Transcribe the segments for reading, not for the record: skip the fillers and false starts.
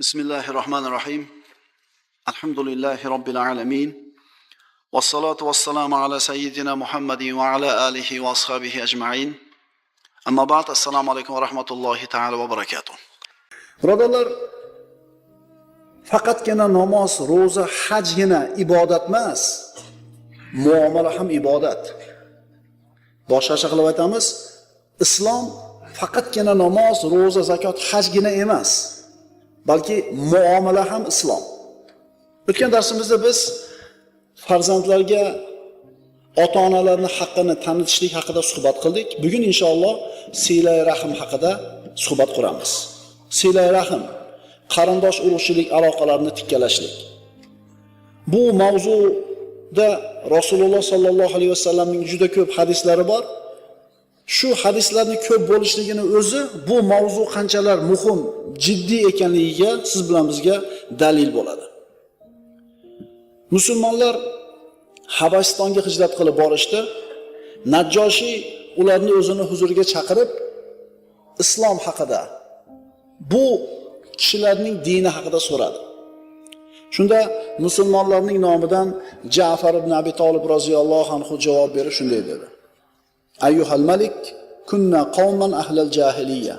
Bismillahir Rohmanir Rohim. Alhamdulillahi robbil alamin. Vassalatu vassalamu ala sayyidina Muhammadin va ala alihi va ashabihi ajma'in. Amma ba'd, assalomu alaykum va rahmatullohi ta'ala va barakatuh. Birodarlar, faqatgina namoz, ro'za, hajgina ibodat emas, muomala ham ibodat. Boshqacha qilib aytamiz, islom faqatgina namoz, ro'za, zakot, hajgina emas, balki muomala ham islom. O'tgan darsimizda biz farzandlarga ota-onalarning haqqini tanitishlik haqida suhbat qildik. Bugun inshaalloh silai rahm haqida suhbat quramiz. Silai rahm, qarindosh urug'chilik aloqalarini tikkalashlik. Bu mavzuda Rasululloh sallallohu alayhi vasallamning juda ko'p hadislari bor. Shu hadislarning ko'p bo'lishligini o'zi bu mavzu qanchalar muhim, jiddiy ekanligiga siz bilan bizga dalil bo'ladi. Musulmonlar Habasistonga hijrat qilib borishdi. Najjoshiy ularni o'zini huzuriga chaqirib, islom haqida, bu kishilarning dini haqida so'radi. Shunda musulmonlarning nomidan Ja'far ibn Abi Talib roziyallohu anhu javob berib shunday dedi: Ayyuhal malik, kunna qawman ahlal jahiliya.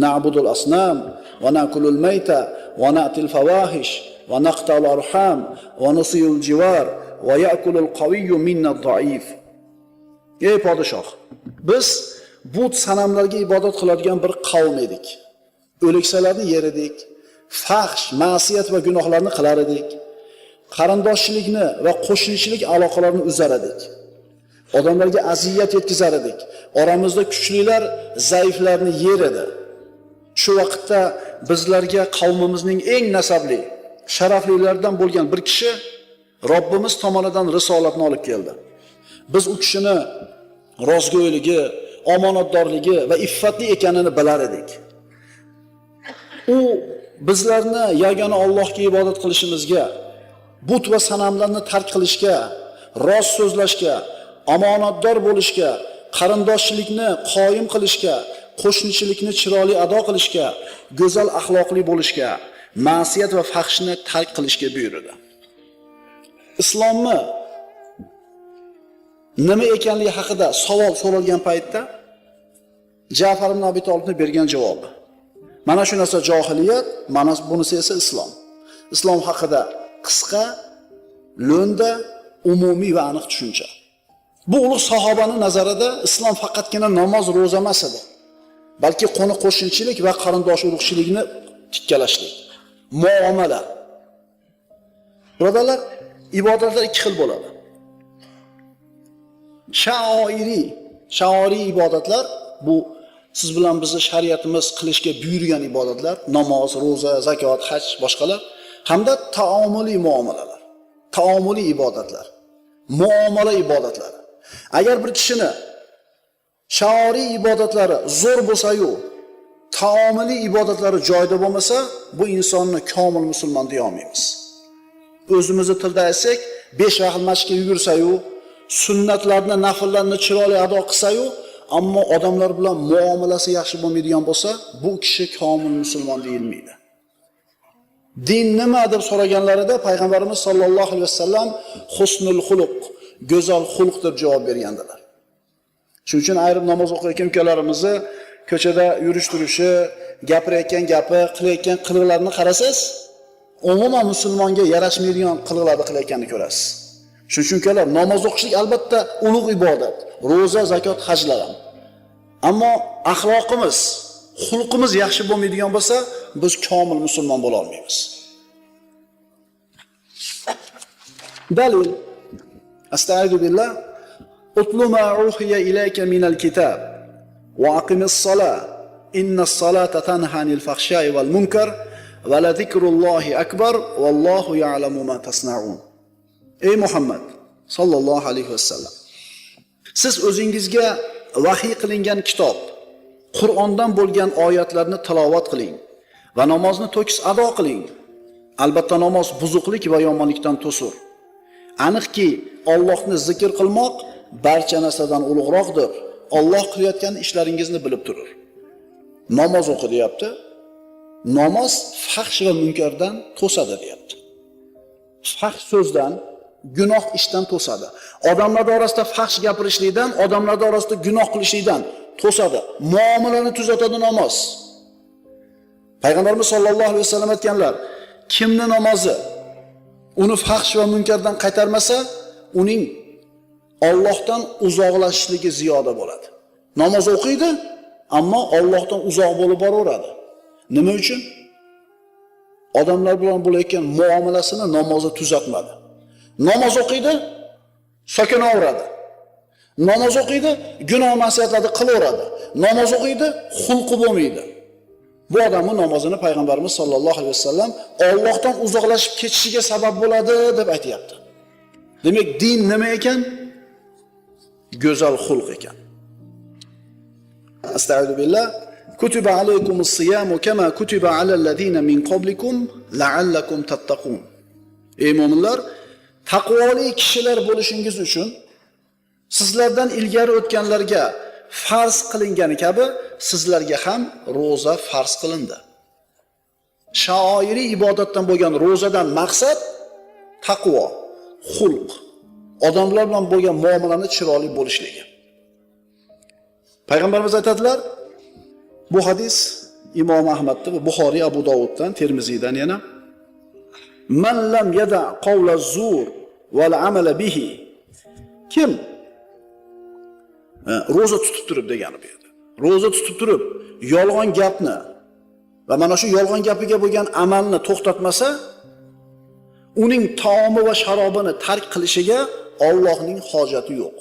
Na'budul asnam va na'kulul mayta va na'til fawahish va naqta'ul arham va nusiyul jivar va ya'kulul qawiyyu minna ad-da'if. Ey podshoh, biz but sanamlarga ibodat qiladigan bir qavm edik. O'liksalarni yer edik, fahsh, ma'siyat va gunohlarni qilar edik. Qarindoshchilikni va qo'shnichilik aloqalarini uzar edik. Odamlarga aziyat yetkazar edik. Oramizda kuchlilar zaiflarni yer edi. Shu vaqtda bizlarga qavmimizning eng nasabli, sharaflilaridan bo'lgan bir kishi Robbimiz tomonidan risolatni olib keldi. Biz u kishini rostgo'yligi, omonatdorligi va iffatli ekanini bilar edik. U bizlarni yagona Allohga ibodat qilishimizga, but va sanamlarni tark qilishga, rost so'zlashga, omonatdor bo'lishga, qarindoshchilikni qoyim qilishga, qo'shnichilikni chiroyli ado qilishga, go'zal axloqli bo'lishga, ma'siyat va fahshni tark qilishga buyurdi. Islomni nima ekanligi haqida savol so'ralgan paytda Ja'far ibn Abi Tolibning bergan javobi: mana shu narsa johiliyat, mana bunisi esa islom. Islom haqida qisqa, lo'nda, umumiy va aniq tushuncha. Bu ulug' sahobaning nazarida islom faqatgina namoz, ro'za emas edi, balki qo'ni qo'shnichilik va qarindosh urug'chilikni tikkalashlik, muomala. Birodarlar, ibodatlar ikki xil bo'ladi. Shaoriy ibodatlar bu siz bilan bizni shariatimiz qilishga buyurgan ibodatlar, namoz, ro'za, zakot, haj, boshqalar, hamda taomuliy muomalalar, taomuliy ibodatlar, muomala ibodatlari. Agar bir kishini shaoriy ibodatlari zo'r bo'lsa-yu, taomuliy ibodatlari joyida bo'lmasa, bu insonni komil musulmon deya olmaymiz. O'zimizni tilda aytsak, 5 vaqt masjidga yugursa-yu, sunnatlarni, nafllarni chiroyli ado qilsa-yu, ammo odamlar bilan muomalasi yaxshi bo'lmaydigan bo'lsa, bu kishi komil musulmon deyilmaydi. Din nima deb so'raganlarida payg'ambarimiz sollallohu alayhi vasallam husnul xuluq, go'zal xulq deb javob bergandilar. Shuning uchun ayrim namoz o'qiyotgan ukalarimizni ko'chada yurish turishi, gapirayotgan gapi, qilayotgan qiliqlarini qarasangiz, umuman musulmonga yarashmaydigan qiliqlarni qilayotganini ko'rasiz. Shuning uchun ukalar, namoz o'qishlik albatta ulug' ibodat, ro'za, zakot, hajlar ham. Ammo axloqimiz, xulqimiz yaxshi bo'lmaydigan bo'lsa, biz komil musulmon bo'la olmaymiz. Dalil: Astaizu billah, utlu ma uhiya ilayka minal kitab va aqimis sola innas solata tanha anil fahsha'i val munkar va la zikrullohi akbar vallohu ya'lamu ma tasnaun. Ey Muhammad sallallohu alayhi vasallam, siz o'zingizga vahiy qilingan kitob, Qur'ondan bo'lgan oyatlarni tilovat qiling va namozni to'kis ado qiling. Albatta namoz buzuqlik va yomonlikdan to'sur. Aniqki, Allohni zikr qilmoq barcha narsadan ulug'roqdir. Alloh qilayotgan ishlaringizni bilib turur. Namoz o'qi deyapti. Namoz fahsh va munkardan to'sadi deyapti. Fahsh so'zdan, gunoh ishdan to'sadi. Odamlar orasida fahsh gapirishlikdan, odamlar orasida gunoh qilishlikdan to'sadi. Muomalani tuzatadi namoz. Payg'ambarimiz sollallohu alayhi vasallam aytganlar, kimni namozi uni fahsh va munkardan qaytarmasa, uning Allohdan uzoqlashishligi ziyoda bo'ladi. Namoz o'qiydi, ammo Allohdan uzoq bo'lib boraveradi. Nima uchun? Odamlar bilan bo'layotgan muomalasini namozi tuzatmadi. Namoz o'qiydi, sokinaveradi. Namoz o'qiydi, gunoh ma'siyatlarni qilaveradi. Namoz o'qiydi, xulqi bo'lmaydi. Bu odamning namozini Payg'ambarimiz sollallohu alayhi vasallam Allohdan uzoqlashib ketishiga sabab bo'ladi deb aytayapti. Demak, din nima ekan? Go'zal xulq ekan. Astagfiru billah. Kutiba alaykumus siyamu kama kutiba alal ladina min qablikum la'allakum tattaqun. Ey mo'minlar, taqvoli kishilar bo'lishingiz uchun sizlardan ilgari o'tganlarga farz qilingani kabi sizlarga ham ro'za farz qilindi. Shaoiriy ibodatdan bo'lgan ro'zadan maqsad taqvo, xulq, odamlar bilan bo'lgan muomalani chiroyli bo'lishligi. Payg'ambarimiz aytadilar, bu hadis Imom Ahmadda va Buxoriy, Abu Dovuddan, Termiziydan yana Man lam yada qawla zur wal amala bihi. Kim ro'za tutib turib degani bu yerda. Ro'za tutib turib yolg'on gapni va mana shu yolg'on gapiga bo'lgan amalni to'xtatmasa, uning taomi va sharobini tark qilishiga Allohning hojati yo'q.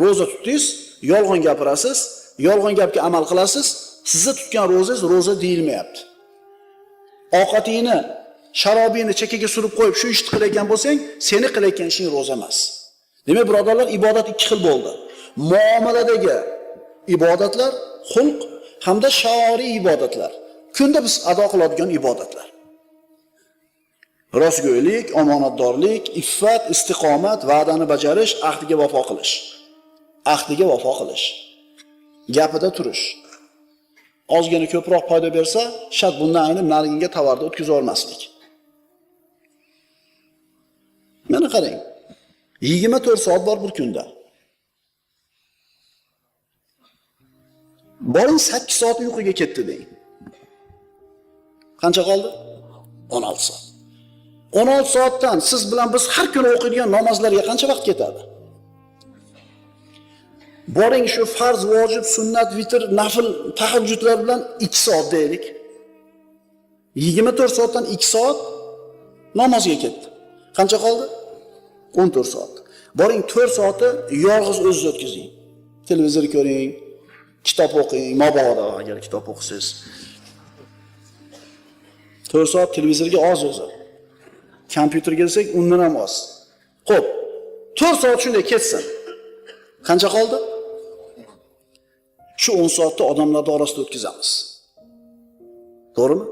Ro'za tutdingiz, yolg'on gapirasiz, yolg'on gapga amal qilasiz, sizni tutgan ro'zangiz ro'za deyilmayapti. Ovqatingni, sharobingni chekkaga surib qo'yib shu ishni qilayotgan bo'lsang, seni qilayotgan ishing ro'za emas. Demak, birodarlar, ibodat ikki xil bo'ldi. Muomaladagi ibodatlar, xulq hamda shaoriy ibodatlar. Kunda biz ado qiladigan ibodatlar. Rostgo'ylik, omonatdorlik, iffat, istiqomat, va'dani bajarish, ahdiga vafo qilish. Ahdiga vafo qilish. Gapida turish. Ozgina ko'proq foyda bersa, shart bundan aynib narigiga tovarni o'tkazib olmaslik. Mana qarang. 24 soat bor bir kunda. Boring 8 soat uyquga ketdi deng. Qancha qoldi? 16 soat. 16 soatdan siz bilan biz har kuni o'qiydigan namozlarga qancha vaqt ketadi? Boring shu farz, vojib, sunnat, vitr, nafl, tahajjudlar bilan 2 soat deylik. 24 soatdan 2 soat namozga ketdi. Qancha qoldi? 14 soat. Boring 4 soati yolg'iz o'zingiz o'tkazing. Televizor ko'ring, kitob o'qing, mabodo agar kitob o'qisangiz. 4 soat televizorga oz o'zi. Kompyuterga desak undan ham oz. Xo'p, 4 soat shunday ketsin. Qancha qoldi? Shu 10 soatni odamlar orasida o'tkazamiz. To'g'rimi?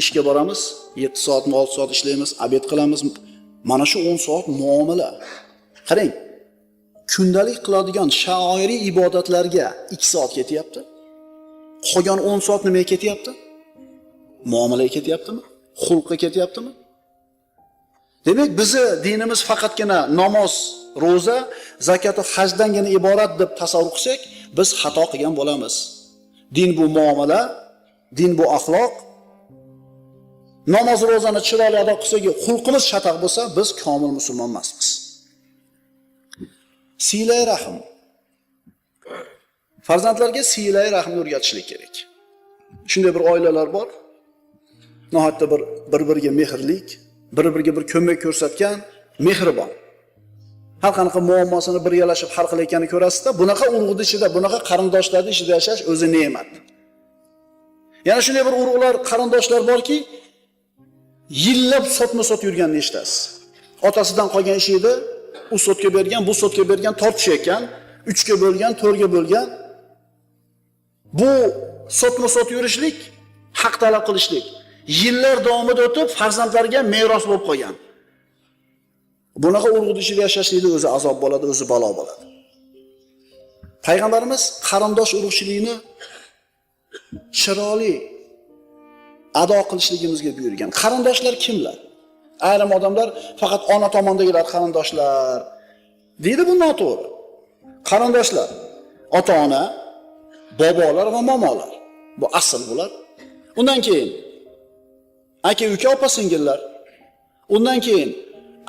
Ishga boramiz, 7 soatmi 6 soat ishlaymiz, obed qilamiz. Mana shu 10 soat muomala. Qarang, kundalik qiladigan shaoiriy ibodatlarga 2 soat ketyapti. Qolgan 10 soat nimaga ketyapti? Muomalaga ketyaptimi? Xulqqa ketyaptimi? Demak, bizi dinimiz faqatgina namoz, ro'za, zakat va hajdangina iborat deb tasavvur qilsak, biz xato qilgan bo'lamiz. Din bu muomala, din bu axloq. Namoz, ro'zani chiroyli ado qilsak, xulqimiz shataq bo'lsa, biz komil musulmon emasmiz. Siylay rahm. Farzandlarga siylay rahmni o'rgatishlik kerak. Shunday bir oilalar bor. Nihoyatda bir-biriga mehrlik, bir-biriga bir ko'mak ko'rsatgan, mehribon. Har qanaqa muammosini birgalashib hal qilayotganini ko'rasizda, bunaqa urug'ni ichida, bunaqa qarindoshlarning ichida yashash o'zi ne'mat. Yana shunday bir urug'lar, qarindoshlar borki, yillab sotma-sot yurganini eshitasiz. Otasidan qolgan ish edi, u sotga bergan, bu sotga bergan, tortishayotgan, 3 ga bo'lgan, 4 ga bo'lgan. Bu sotma-sot yurishlik, haq talab qilishlik yillar davomida o'tib farzandlarga meros bo'lib qolgan. Bunaqa urug'ni ichida yashashlikda o'zi azob bo'ladi, o'zi balo bo'ladi. Payg'ambarimiz qarindosh urug'chilikni chiroyli ado qilishligimizga buyurgan. Qarindoshlar kimlar? Ayrim odamlar faqat ona tomondagilar qarindoshlar deydi, bu noto'g'ri. Qarindoshlar ota-ona, bobolar va momolar. Bu asl bular. Undan keyin aka-uka, opa-singillar. Undan keyin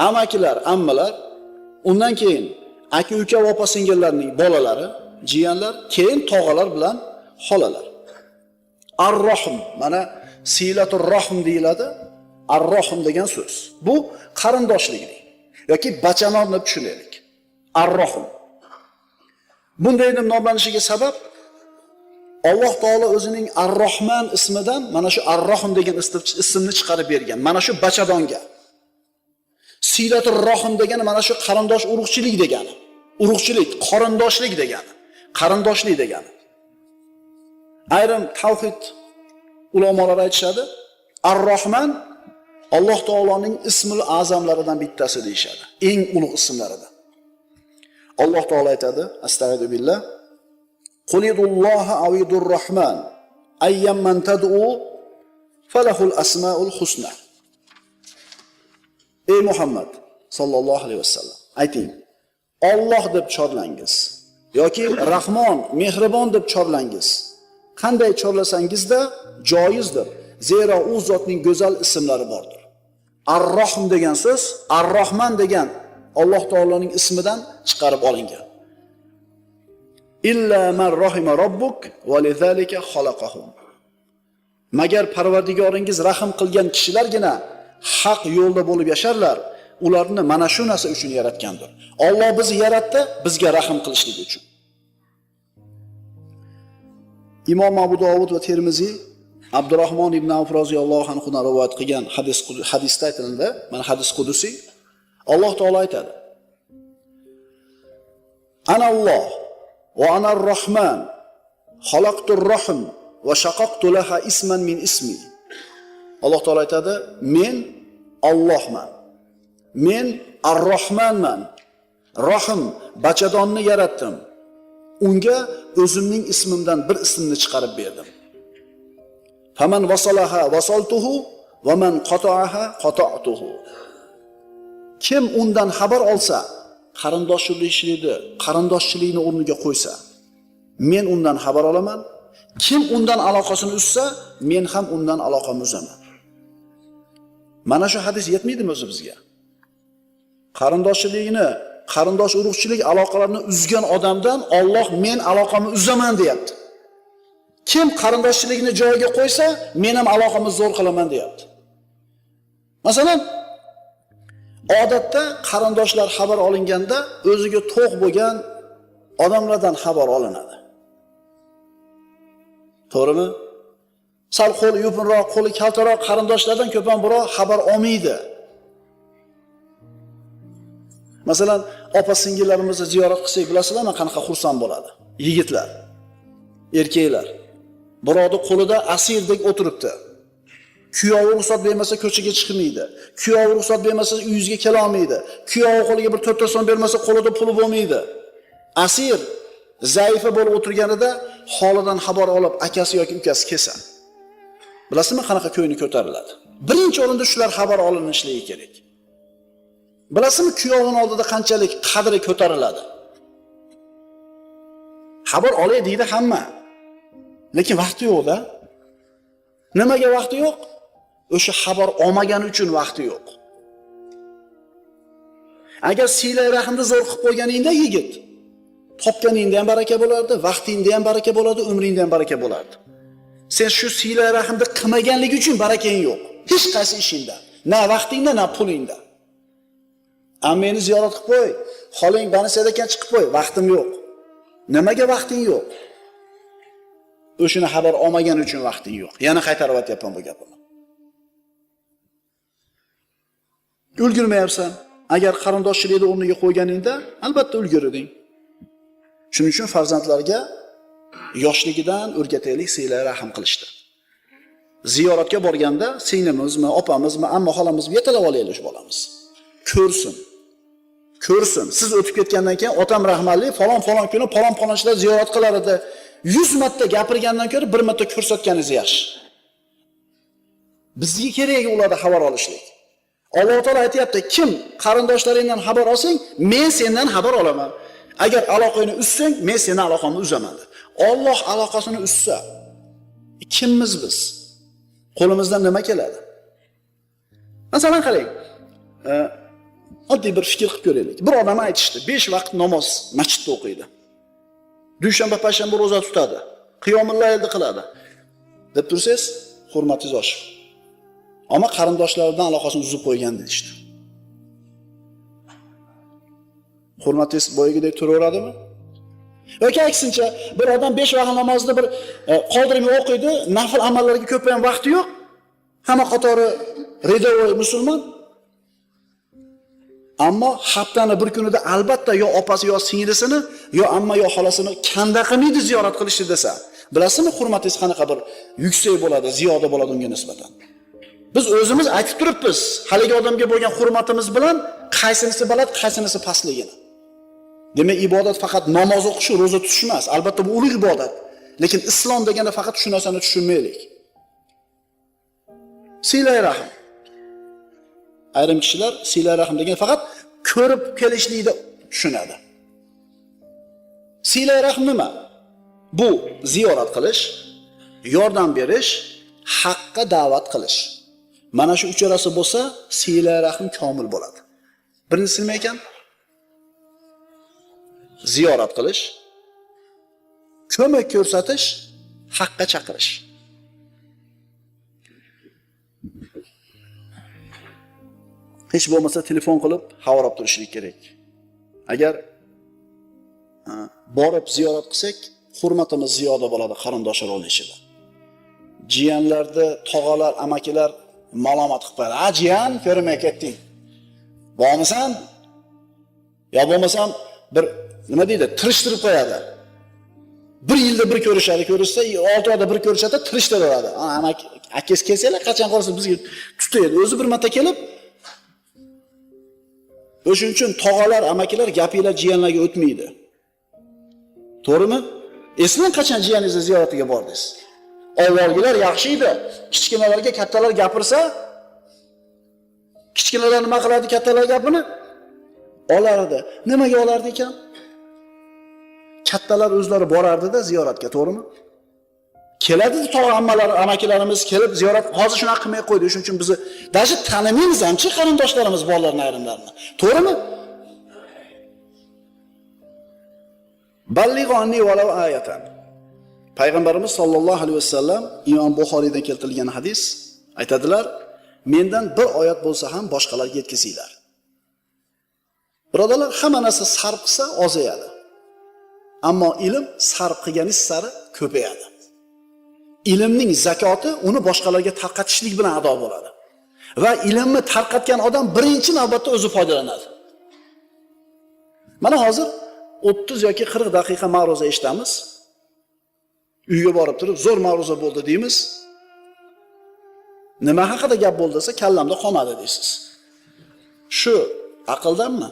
amakilar, ammalar. Undan keyin aka-uka va opa-singillarning bolalari, jiyanlar, keyin tog'alar bilan xolalar. Ar-rohm, mana silatur rohm deyiladi. Ar-rohm degan so'z. Bu qarindoshlik yoki bachanon deb tushunaylik. Ar-rohm. Bunday deb nomlanishiga sabab Alloh taolo o'zining Ar-Rohman ismidan mana shu Ar-Rohm degan ismni chiqarib bergan. Mana shu bachadonga. Silatur rohm degani mana shu qarindosh urug'chilik degani. Urug'chilik, qarindoshlik degani. Qarindoshlik degani. Ayrim tavhid ulamolar aytishadi, Ar-Rohman Alloh taoloning ismul azamlaridan bittasi deyishadi. Eng ulug' ismlaridan. Alloh taolo aytadi, astag'firu billah. Qulidulloha avidur rohman ayyamman tad'u falahul asmaul husna. Ey Muhammad sallallohu alayhi vasallam, ayting: Alloh deb chorlangiz yoki Rahmon, mehribon deb chorlangiz. Qanday chorlasangizda joizdir. Zero u zotning go'zal ismlari bordir. Ar-Rohm degan so'z Ar-Rohman degan Alloh taoloning ismidan chiqarib olingan. Illa man rahima robbuk va lizalika xalaqahum. Magar Parvardigoringiz rahm qilgan kishilargina haq yo'lda bo'lib yasharlar. Ularni mana shu narsa uchun yaratgandir. Alloh bizni yaratdi, bizga rahm qilishlik uchun. Imom Abu Dovud va Termiziy Abdurrahmon ibn Avf roziyallohu anhu dan rivoyat qilgan hadisda aytiladi, mana hadis qudusiy. Alloh taolo aytadi: Ana Alloh va ana ar-Rohman xalaqtur rohm va shaqaqtu laha isman min ismi. Alloh taolo aytadi: Men Allohman. Men Ar-Rohmanman. Rohm bachadonni yaratdim. Unga o'zimning ismimdan bir ismni chiqarib berdim. Faman vasalaha vasaltuhu va man qata'aha qata'tuhu. Kim undan xabar olsa, qarindoshchilikni o'rniga qo'ysa, men undan xabar olaman. Kim undan aloqasini uzsa, men ham undan aloqamni uzaman. Mana shu hadis yetmaydimi o'zi bizga? Qarindoshchilikni, qarindosh urug'chilik aloqalarini uzgan odamdan Alloh men aloqamni uzaman deyapti. Kim qarindoshchilikni joyiga qo'ysa, men ham aloqamni zo'r qilaman deyapti. Masalan, odatda qarindoshlar xabar olinganda o'ziga to'q bo'lgan odamlardan xabar olinadi. To'g'rimi? Sal qo'li yupinroq, qo'li kaltaroq qarindoshlardan ko'p ham birov xabar olmaydi. Masalan, opa singillarimizni ziyorat qilsak, bilasizlarmi qanaqa xursand bo'ladi? Yigitlar, erkaklar. Birovning qo'lida asirdek o'tiribdi. Kuyovi ruxsat bermasa ko'chaga chiqmaydi. Kuyovi ruxsat bermasa uyingizga kela olmaydi. Kuyovi qo'liga bir 4 so'm bermasa qo'lida puli bo'lmaydi. Asir, zaifa bo'lib o'tirganida holidan xabar olib akasi yoki ukasi kelsa, bilasizmi qanaqa ko'ngli ko'tariladi? Birinchi o'rinda shular xabar olinishligi kerak. Bilasizmi kuyovning oldida qanchalik qadri ko'tariladi? Xabar olay deydi hamma. Lekin vaqti yo'q-da. Nimaga vaqti yo'q? O'sha xabar olmagani uchun vaqti yo'q. Agar siylay rahmni zo'r qilib qo'yganingda yigit, topganingda ham baraka bo'lardi, vaqtingda ham baraka bo'ladi, umringda ham baraka bo'lardi. Sen shu siylay rahmni qilmaganligi uchun barakang yo'q. Hech qaysi ishingda, na vaqtingda, na pulingda. Ammangni ziyorat qilib qo'y, xoling banisada ekan chiqib qo'y, vaqtim yo'q. Nimaga vaqting yo'q? O'shini xabar olmagan uchun vaqting yo'q. Yana qaytarib aytyapman bu gapimni. Ulgurmayapsan. Agar qarindoshchilikni o'rniga qo'yganingda, albatta ulgurading. Shuning uchun farzandlarga yoshligidan o'rgataylik siylay rahm qilishdi. Ziyoratga borganda singlimizmi, opamizmi, amma xolamizmi yetalab olaylik shu bolamiz. Ko'rsin. Ko'rsin. Siz o'tib ketgandan keyin otam rahmatli falon falon kuni falon falonchilar ziyorat qilar edi. 100 marta gapirgandan ko'ra bir marta ko'rsatganingiz yaxshi. Bizga kerak ularda xabar olishlik. Alloh taolo aytayapti, kim qarindoshlaringdan xabar olsang, men sendan xabar olaman. Agar aloqangni uzsang, men seni aloqamni uzaman dedi. Alloh aloqasini uzsa, kimmiz biz? Qo'limizdan nima keladi? Masalan qarang, oddiy bir fikr qilib ko'raylik. Bir odam aytishdi, 5 vaqt namoz masjidda o'qiydi. Dushanba, payshanba ro'za tutadi. Qiyomul laylni qiladi. Deb tursangiz, hurmatingiz oshib. Ammo qarindoshlaridan aloqasini uzib qo'ygan deyishdi. Hurmatingiz boyagidek turaveradimi? Yoki aksincha, bir odam 5 vaqt namozni bir qoldirmay o'qiydi, nafl amallarga ko'p ham vaqti yo'q. Hamma qatori redovoy musulmon. Ammo haftani bir kunida albatta yo opasi yo singlisini, yo amma yo xolasini kanda qilmaydi ziyorat qilishni desa, bilasizmi hurmatingiz qanaqa bir yuksak bo'ladi, ziyoda bo'ladi unga nisbatan. Biz o'zimiz aytib turibmiz, haligi odamga bo'lgan hurmatimiz bilan qaysinisi baland, qaysinisi pastligini. Demak, ibodat faqat namoz o'qish, ro'za tutish emas. Albatta bu ulug' ibodat. Lekin islom deganda faqat shu narsani tushunmaylik. Silay rahm. Ayrim kishilar silay rahm degan faqat ko'rib kelishlikni tushunadi. Silay rahm nima? Bu ziyorat qilish, yordam berish, haqqa da'vat qilish. Mana shu ucharasi bo'lsa, silay rahm komil bo'ladi. Birinchisi nima ekan? Ziyorat qilish, ko'mak ko'rsatish, haqqa chaqirish. Hech bo'lmasa telefon qilib xabar olib turishlik kerak. Agar borib ziyorat qilsak, hurmatimiz ziyoda bo'ladi qarindoshlar ichida. Jiyanlarni tog'alar, amakilar malomat qilib qo'yadi. "A jiyan, ko'rmay ketding. Bormisan?" Yo bo'lmasam bir nima deydi, tirishtirib qo'yadi. Bir yilda bir ko'rishadi, ko'rishsa, 6 oyda bir ko'rishadi, tirishtiraveradi. Amaki, akangiz kelsanglar, qachon qolsa bizga tutaydi. O'zi bir marta kelib, o'shuning uchun tog'alar, amakilar gapinglar jiyanlarga o'tmaydi. To'g'rimi? Eslang qachon jiyaningizni ziyoratiga bordingiz? Avvalgilar yaxshi edi. Kichkinalarga kattalar gapirsa, kichkinalar nima qiladi kattalar gapini? Olardi. Nimaga olardi ekan? Kattalar o'zlari borardi-da ziyoratga, to'g'rimi? Keladi tog'a ammalar, amakilarimiz kelib ziyorat, hozir shunaqa qilmay qo'ydi. Shuning uchun bizni daji tanimaymiz hamchi qarindoshlarimiz borlarning ayrimlarini. To'g'rimi? Ballig'u anni walau ayatan. Payg'ambarimiz sollallohu alayhi vasallam Imom Buxoriydan keltirilgan hadis aytadilar, mendan bir oyat bo'lsa ham boshqalarga yetkazinglar. Birodarlar, hamma narsa sarf qilsa ozayadi. Ammo ilm sarf qilganingiz sari ko'payadi. Ilmning zakoti uni boshqalarga tarqatishlik bilan ado bo'ladi. Va ilmni tarqatgan odam birinchi navbatda o'zi foydalanadi. Mana hozir 30 yoki 40 daqiqa ma'ruza eshitamiz. Uyga borib turib zo'r ma'ruza bo'ldi deymiz. Nima haqida gap bo'ldi desa, kallamda qolmadi deysiz. Shu aqldanmi?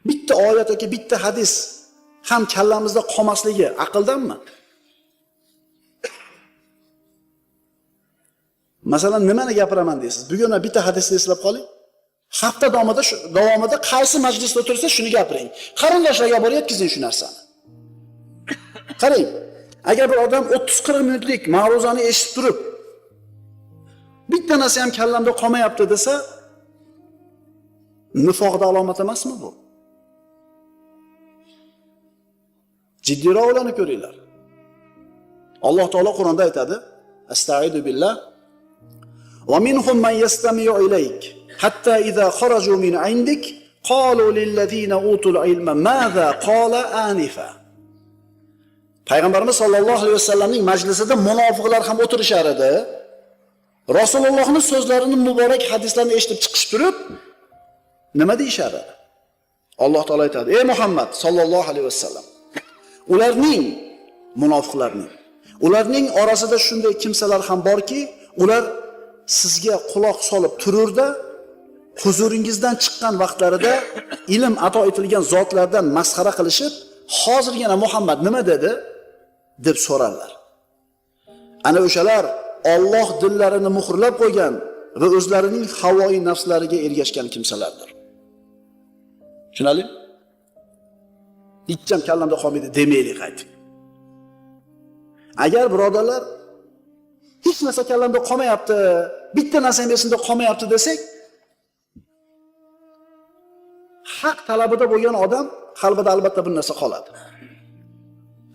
Bitta oyat yoki bitta hadis ham kallamizda qolmasligi aqldanmi? Masalan, nimani gapiraman deysiz? Bugun bitta hadisni eslab qoling. Hafta davomida qaysi majlisda o'tirsa shuni gapiring. Qarindoshlarga borib yetkazing shu narsani. Qarang, agar bir odam 30-40 minutlik ma'ruzani eshitib turib, bitta narsa ham kallamda qolmayapti desa, nifoqda alomat emasmi bu? Jiddiyroq o'ylanib ko'ringlar. Alloh taolo Qur'onda aytadi: Astaidu billah va minhum man yastami'u ilayk hatta idza kharaju min indik qalu lillazina utul ilma madza qala anifa. Payg'ambarimiz sollallohu alayhi vasallamning majlisida munofiqlar ham o'tirishar edi. Rasulullohning so'zlarini, muborak hadislarni eshitib chiqish turib nima deyishar edi? Alloh taolo aytadi: "Ey Muhammad sollallohu alayhi vasallam, ularning, munofiqlarning, ularning orasida shunday kimsalar ham borki, ular sizga quloq solib tururda, huzuringizdan chiqqan vaqtlarida ilm ato etilgan zotlardan masxara qilishib, hozirgina Muhammad nima dedi deb so'rarlar. Ana o'shalar Alloh dillarini muhrlab qo'ygan va o'zlarining havoi nafslariga ergashgan kimsalardir. Tushunarli? Hech ham kallamda qolmaydi demaylik qaytib. Agar birodarlar hech narsa kallamda qolmayapti, bitta narsa ham esimda qolmayapti desak, haq talabida bo'lgan odam qalbida albatta bir narsa qoladi.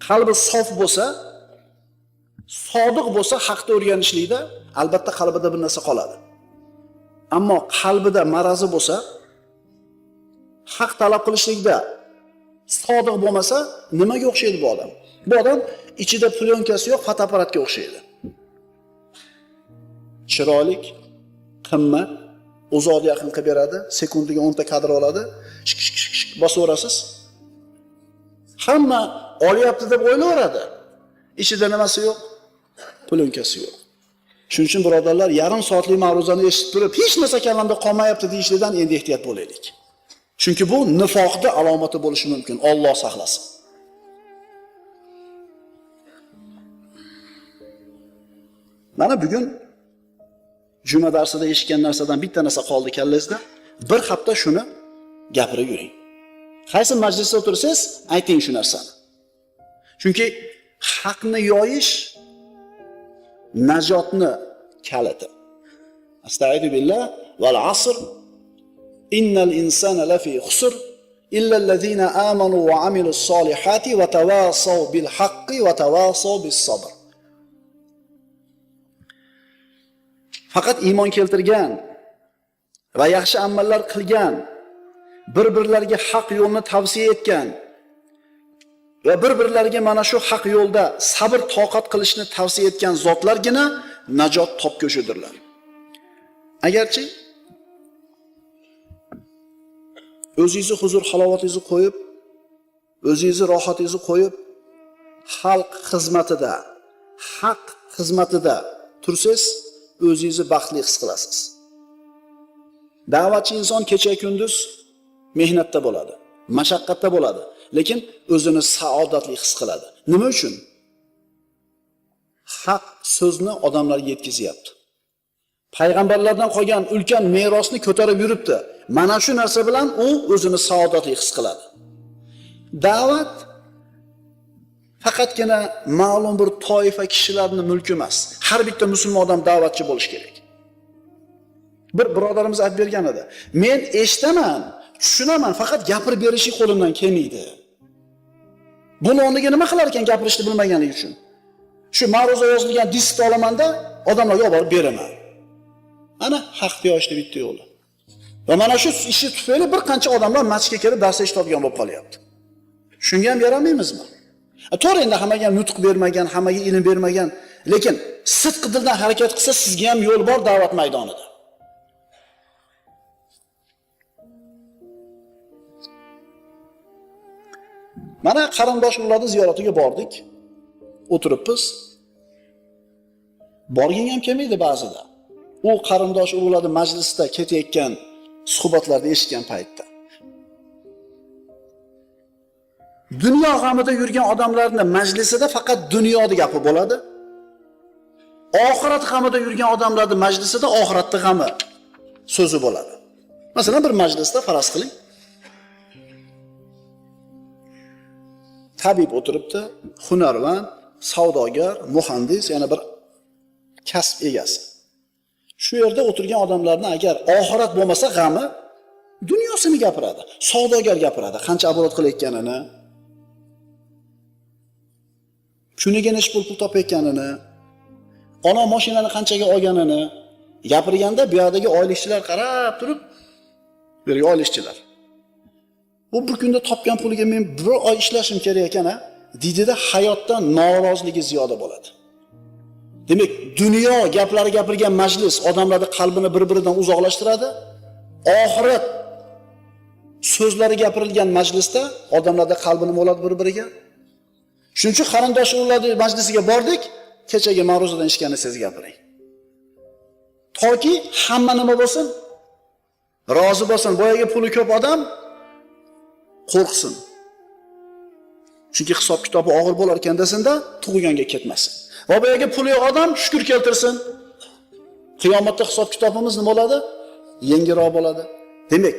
Qalbi sof bo'lsa, sodiq bo'lsa, haqni o'rganishlikda albatta qalbida bir narsa qoladi. Ammo qalbida marazi bo'lsa, haq talab qilishlikda sodiq bo'lmasa, nimaga o'xshaydi bu odam? Bu odam ichida plyonkasi yo'q fotoapparatga o'xshaydi. Chiroylik, qimmat, uzoqni yaqin qilib beradi, sekundiga 10 ta kadr oladi, shik shik shik shik bosaverasiz. Hamma olyapti deb o'ylayveradi. Ichida nimasi yo'q? Plyonkasi yo'q. Shuning uchun birodarlar, yarim soatlik ma'ruzani eshitib turib, hech narsa kallamda qolmayapti deyishlikdan endi ehtiyot bo'laylik. Chunki bu nifoqning alomati bo'lishi mumkin. Alloh saqlasin. Mana bugun juma darsida eshitgan narsadan bitta narsa qoldi kallangizda. Bir hafta shuni gapirib yuring. Qaysi majlisda o'tirsangiz, ayting shu narsani. Chunki haqni yoyish najotni kaliti. Astagfiru billah val asr innal insana lafi xusr illa allazina amanu va amilus solihati va tawasaw bil haqqi va tawasaw bis sabr. Faqat iymon keltirgan va yaxshi amallar qilgan, bir-birlariga haq yo'lni tavsiya etgan va bir-birlariga mana shu haq yo'lda sabr toqat qilishni tavsiya etgan zotlargina najot topguvchidirlar. Agarchi o'zingizni huzur halovatingizni qo'yib, o'zingizni rohatingizni qo'yib, xalq xizmatida, haq xizmatida tursangiz, o'zingizni baxtli his qilasiz. Da'vatchi inson kecha kunduz mehnatda bo'ladi, mashaqqatda bo'ladi, lekin o'zini saodatli his qiladi. Nima uchun? Haq so'zni odamlarga yetkazyapti. Payg'ambarlardan qolgan ulkan merosni ko'tarib yuribdi. Mana shu narsa bilan u o'zini saodatli his qiladi. Da'vat faqatgina ma'lum bir toifa kishilarning mulki emas. Har bitta musulmon odam da'vatchi bo'lish kerak. Bir birodarimiz aytib bergan edi. Men eshitaman, tushunaman, faqat gapirib berishi qo'limdan kelmaydi. Buni o'rniga nima qilar ekan gapirishni bilmaganligi uchun? Shu ma'ruza yozilgan diskni olamanda odamlarga olib borib beraman. Ana haqni yoyishni bitta yo'li. Va mana shu ishi tufayli bir qancha odamlar masjidga kelib dars eshitadigan bo'lib qolyapti. Shunga ham yaramaymizmi? To'g'ri, endi hammaga ham nutq bermagan, hammaga ilm bermagan, lekin sidq dildan harakat qilsa sizga ham yo'l bor da'vat maydonida. Mana qarindosh urug'larning ziyoratiga bordik. O'tiribmiz. Borging ham kelmaydi ba'zida. U qarindosh urug'larning majlisida ketayotgan suhbatlarni eshitgan paytda. Dunyo g'amida yurgan odamlarning majlisida faqat dunyoda gapi bo'ladi. Oxirat g'amida yurgan odamlarning majlisida oxiratning g'ami so'zi bo'ladi. Masalan, bir majlisda faraz qiling. Tabib o'tiribdi, hunarmand, savdogar, muhandis, yana bir kasb egasi. Shu yerda o'tirgan odamlarni agar oxirat bo'lmasa g'ami, dunyosini gapiradi. Savdogar gapiradi, qancha oborot qilayotganini, kuniga necha pul topayotganini, ona mashinani qanchaga olganini gapirganda bu yerdagi oylikchilar qarab turib, bu yerga oylikchilar. Bu bir kunda topgan puliga men bir oy ishlashim kerak ekan-a, deydida hayotdan noroziligi ziyoda bo'ladi. Demak, dunyo gaplari gapirgan majlis odamlarning qalbini bir-biridan uzoqlashtiradi. Oxirat so'zlari gapirilgan majlisda odamlarda qalbini bo'ladi bir-biriga. Shuning uchun qarindosh urug'larning majlisiga bordik, kechagi ma'ruzadan eshitganini siz gapiring. Toki hamma nima bo'lsin? Rozi bo'lsin. Boyagi puli ko'p odam qo'rqsin. Chunki hisob kitobi og'ir bo'lar ekan desinda, tug'yonga ketmasin. Va boyagi puli yo'q odam shukr keltirsin. Qiyomatda hisob kitobimiz nima bo'ladi? Yengilroq bo'ladi. Demak,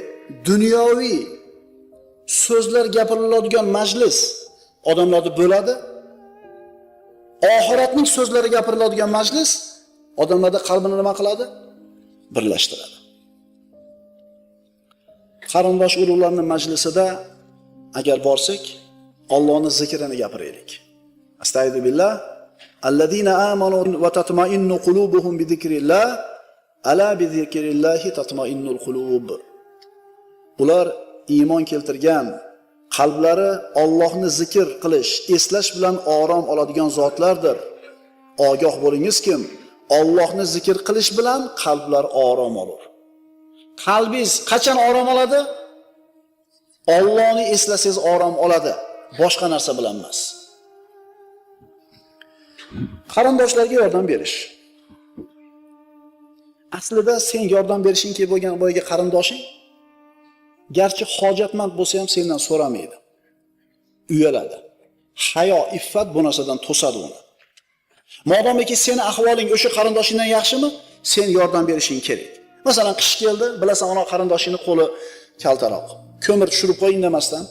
dunyoviy so'zlar gapiriladigan majlis odamlarni bo'ladi. Oxiratning so'zlari gapiriladigan majlis odamlarda qalbini nima qiladi? Birlashtiradi. Qarindosh urug'larning majlisida agar borsak, Allohning zikrini gapiraylik. Astagfiru billah. Allazina amanu va tatma'innu qulubuhum bi zikrillah. Ala bi zikrillahi tatma'innul qulub. Ular iymon keltirgan, qalblari Allohni zikr qilish, eslash bilan orom oladigan zotlardir. Ogoh bo'lingiz kim? Allohni zikr qilish bilan qalblar orom olur. Qalbingiz qachon orom oladi? Allohni eslasangiz orom oladi, boshqa narsa bilan emas. Qarindoshlarga yordam berish. Aslida sen yordam berishing kerak bo'lgan boyagi qarindoshing, garchi hojatmand bo'lsa ham sendan so'ramaydi. Uyaladi. Hayo, iffat bu narsadan to'sadi uni. Modomiki seni ahvoling o'sha qarindoshingdan yaxshimi, sen yordam berishing kerak. Masalan, qish keldi, bilasan ona qarindoshingning qo'li kaltaroq. Ko'mir tushirib qo'y indamasdan.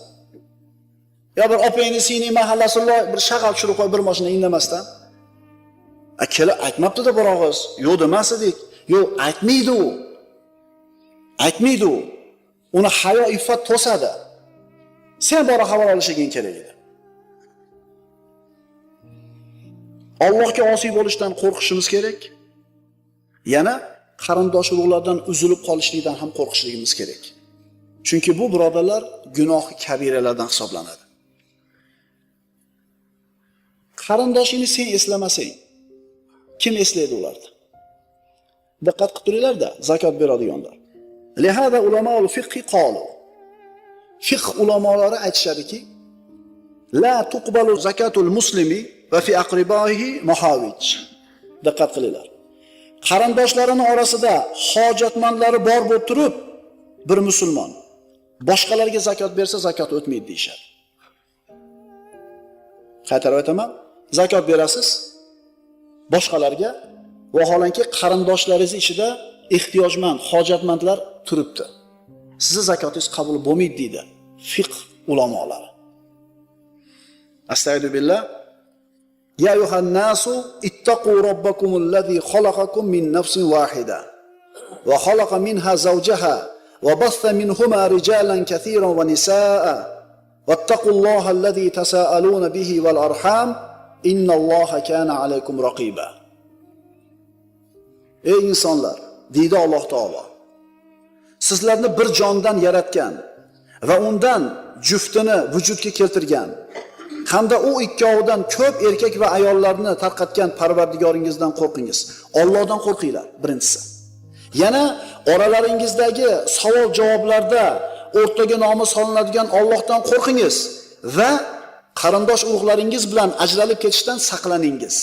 Yo bir opangni, singling mahallasida bir shag'al tushirib qo'y bir mashina indamasdan. A kelib aytmabdi-da bir og'iz. Yo'q demas edik. Yo'q, aytmaydi u. Aytmaydi u. Uni hayo, iffat to'sadi. Sen bora xabar olishing kerak edi. Allohga osiy bo'lishdan qo'rqishimiz kerak. Yana qarindosh urug'lardan uzilib qolishlikdan ham qo'rqishligimiz kerak. Chunki bu birodarlar gunohi kabiralardan hisoblanadi. Qarindoshingni sen eslamasang, kim eslaydi ularni? Diqqat qilib turinglar-da, zakot beradiganlar. Lihada ulamoul fiqhi qalu. Fiqh ulamolari aytishadiki, la tuqbalu zakatul muslimi va fi aqribaihi muhavij. Diqqat qilinglar. Qarindoshlarining orasida hojatmandlari bor bo'lib turib, bir musulmon boshqalarga zakot bersa zakot o'tmaydi deyishadi. Qaytarib aytaman, zakot berasiz boshqalarga, vaholanki qarindoshlaringiz ichida ehtiyojmand, hojatmandlar turibdi. Sizni zakotingiz qabul bo'lmaydi deydi fiqh ulamolari. Astagfiru billah. Ya ayyuhan nasu ittaqu robbakumul ladzi xalaqakum min nafsin wahida va xalaqa minha zawjaha va bassa minhuma rijalan katiran va nisaa wattaqulloha allazi tasaaluna bihi wal arham innalloha kana alaykum raqiba. Ey insonlar, deydi Alloh taolo, sizlarni bir jondan yaratgan va undan juftini vujudga keltirgan hamda u ikkovidan ko'p erkak va ayollarni tarqatgan Parvardigoringizdan qo'rqingiz. Allohdan qo'rqinglar, birinchisi. Yana oralaringizdagi savol javoblarda o'rtaga nomi solinadigan Allohdan qo'rqingiz va qarindosh urug'laringiz bilan ajralib ketishdan saqlaningiz.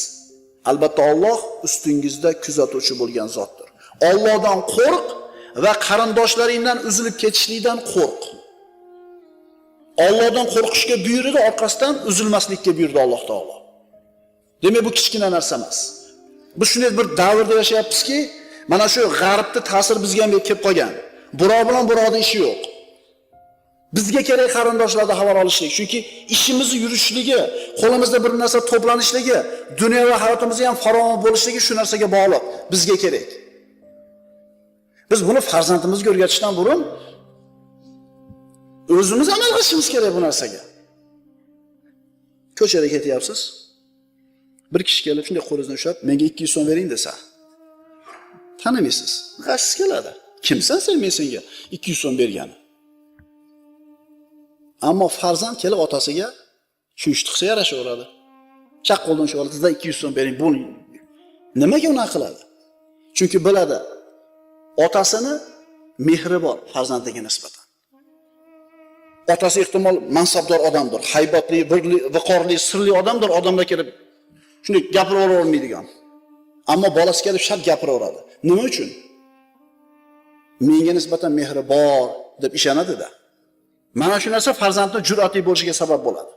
Albatta Alloh ustingizda kuzatuvchi bo'lgan zotdir. Allohdan qo'rq va qarindoshlaringdan uzilib ketishlikdan qo'rq. Allohdan qo'rqishga buyurdi, orqasidan uzilmaslikka buyurdi Alloh taolo. Demak, bu kichkina narsa emas. Biz shunday bir davrda yashayapmizki, mana shu g'arbning ta'siri bizga ham kelib qolgan. Birov bilan birovning ishi yo'q. Bizga kerak qarindoshlardan xabar olishlik, chunki ishimizni yurishligi, qo'limizda bir narsa to'planishligi, dunyo va hayotimizda ham farovon bo'lishligi shu narsaga bog'liq. Bizga kerak. Biz buni farzandimizga o'rgatishdan burun o'zimiz amal qilishimiz kerak bu narsaga. Ko'chada ketyapsiz. Bir kishi kelib shunday qo'lingizdan ushlab, menga 200 so'm bering desa, tanimaysiz. G'ashingiz keladi. Kimsan sen men senga 200 so'm bergani? Ammo farzand kelib otasiga shu ishni qilsa yarashaveradi. Chaq qo'ldan ushlab oladi, sizdan 200 so'm bering, bo'ling. Nimaga unaqa qiladi? Chunki biladi, otasini mehri bor farzandiga nisbatan. Otasi ehtimol mansabdor odamdir, haybatli, viqorli, sirli odamdir, odamlar kelib shunday gapirib olmaydigan. Ammo bolasi kelib shart gapiraveradi. Nima uchun? Menga nisbatan mehri bor deb ishonadi-da. Mana shu narsa farzandning jur'atli bo'lishiga sabab bo'ladi.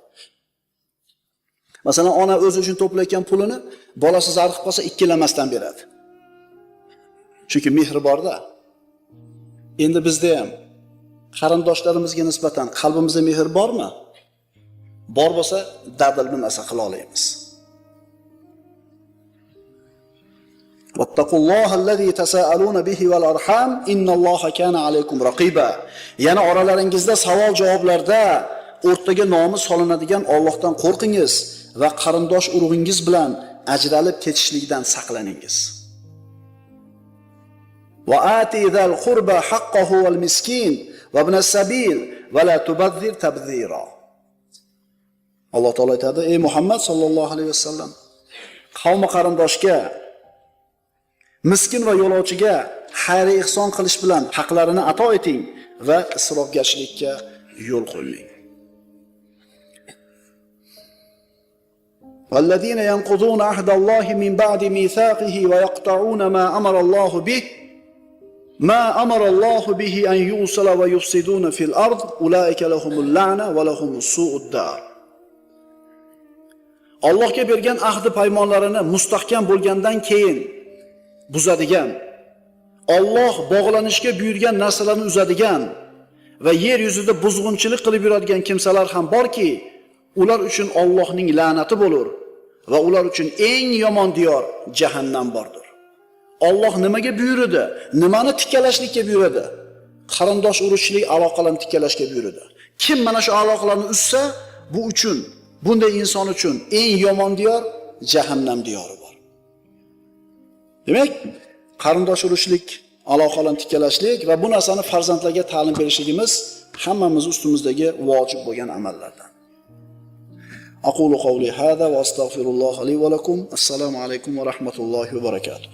Masalan, ona o'zi uchun to'playotgan pulini bolasi zarqib qolsa ikkilanmasdan beradi. Chunki mehri borda. Endi bizda ham qarindoshlarimizga nisbatan qalbimizda mehr bormi? Bor bo'lsa, dadil bir narsa qila olamiz. Vattaqullohallazi tasaaluna bihi val arham innalloha kana alaykum raqiba. Yana oralaringizda savol javoblarda o'rtaga nomi solinadigan Allohdan qo'rqingiz va qarindosh urug'ingiz bilan ajralib ketishlikdan saqlaningiz. Va ati zal qurba haqqahu wal miskin va ibn as-sabil va la tubazzir tabzira. Alloh taolo aytadi: "Ey Muhammad sallallohu alayhi vasallam, qavm qarindoshga, miskin va yo'lovchiga xayr ihson qilish bilan haqlarini ato eting va isrofgarchilikka yo'l qo'ymang." والذين ينقضون عهد الله من بعد ميثاقه ويقطعون ما أمر الله به ما أمر الله به أن يوصل ويفسدون في الأرض أولئك لهم اللعنة ولهم سوء الدار. Allohga bergan ahdi paymonlarini mustahkam bo'lgandan keyin buzadigan, Alloh bog'lanishga buyurgan narsalarni uzadigan va yer yuzida buzg'unchilik qilib yuradigan kimsalar ham borki, ular uchun Allohning la'nati bo'lur va ular uchun eng yomon diyor jahannam bordir. Alloh nimaga buyurdi? Nimani tikkalashlikka buyurdi? Qarindosh urug'chilik aloqalarini tikkalashga buyurdi. Kim mana shu aloqalarni uzsa, bu uchun, bunday inson uchun eng yomon diyor jahannam diyori bor. Demak, qarindosh urug'chilik aloqalarini tikkalashlik va bu narsani farzandlarga ta'lim berishligimiz hammamiz ustimizdagi vojib bo'lgan amallardan. أقول قولي هذا وأستغفر الله لي ولكم. السلام عليكم ورحمة الله وبركاته.